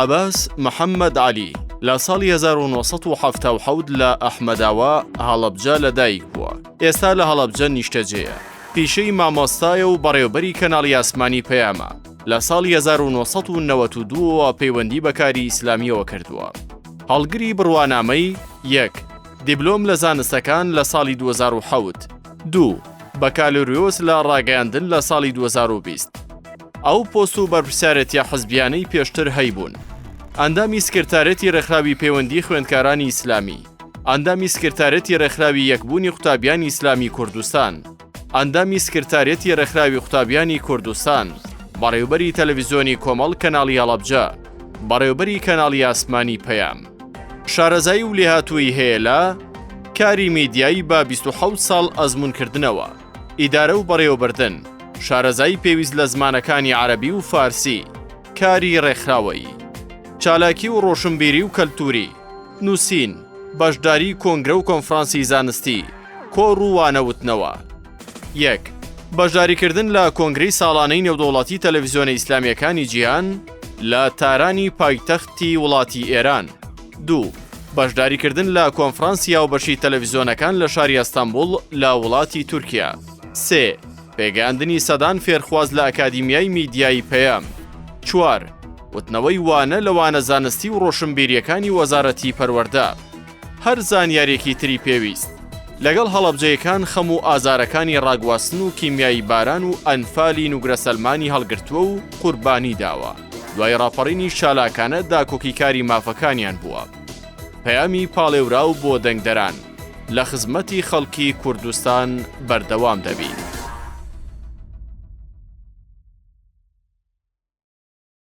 عەباس محەممەد عەلی لە ساڵی 1977 لە ئەحمەداوا، هەڵەبجە لەدایک بووە. ئێستا لە هەڵەبجە نیشتەجێیە. پیشەی مامۆستایە و بەڕێوەبەری کەناڵی ئاسمانی پەیامە. لە ساڵی 1992 ەوە پەیوەندی بە کاری ئیسلامییەوە کردووە. هەڵگری بڕوانامەی، یەک. دیبلۆم لە زانستەکان لە ساڵی 2007. دوو. بەکالۆریۆس لە ڕاگەیاندن لە ساڵی 2020. ئەو پۆست و بەرپرسیارێتیە حزبیانەی پێشتر هەیبوون. ئەندامی سکرتارێتی ڕێکخراوی پەیوەندی خوێندکارانی ئیسلامی، ئەندامی سکرتارێتی ڕێکخراوی یەکبوونی قوتابیانی ئیسلامی کوردستان، ئەندامی سکرتاریەتی ڕێکخراوی قوتابیانی کوردستان، بەڕێوبەری تەلەڤیزیۆنی کۆمەڵ کەناڵی هەڵەبجە، بەڕێوبەری کەناڵی ئاسمانی پەیام. شارەزایی و لێهاتوویی هەیە لە کاری میدیایی بە 27 ساڵ ئەزموونکردنەوە، ئیدارە و بەڕێوەبردن، شارەزایی پێویست لە زمانەکانی عەرەبی و فارسی، کاری ڕێکخراوەیی، چالاکی و ڕۆشنبیری و کەلتووری، نووسین، بەشداری کۆنگرە و کۆنفرانسی زانستی، کۆڕ و وانەوتنەوە. یەک. بەشداریکردن لە کۆنگرەی ساڵانەی نێودەوڵەتی تەلەڤیزیۆنە ئیسلامییەکانی جیهان لە تارانی پایتەختی وڵاتی ئێران. دوو. بەشداریکردن لە کۆنفرانسی هاوبەشی تەلەڤیزیۆنەکان لە شاری ئەستەنبوڵ لە وڵاتی تورکیا. سێ. پێگەیاندنی سەدان فێرخواز لە ئەکادیمیای میدیایی پەیام. چوار. وتنەوەی وانە لە وانە زانستی و ڕۆشنبیرییەکانی وەزارەتی پەروەردە. هەر زانیاریەکی تری پێویست. لەگەڵ هەڵەبجەیەکان خەم و ئازارەکانی ڕاگواستن و کیمیایی باران و ئەنفالی نوگرە سەلمانی هەڵگرتووە و قوربانی داوە. دوای ڕاپەڕینیش چالاکانە داکۆکیکاری مافەکانیان بووە. پەیامی پاڵێوراو بۆ دەنگدەران، لە خزمەتی خەڵکی کوردستان بەردەوام دەبین.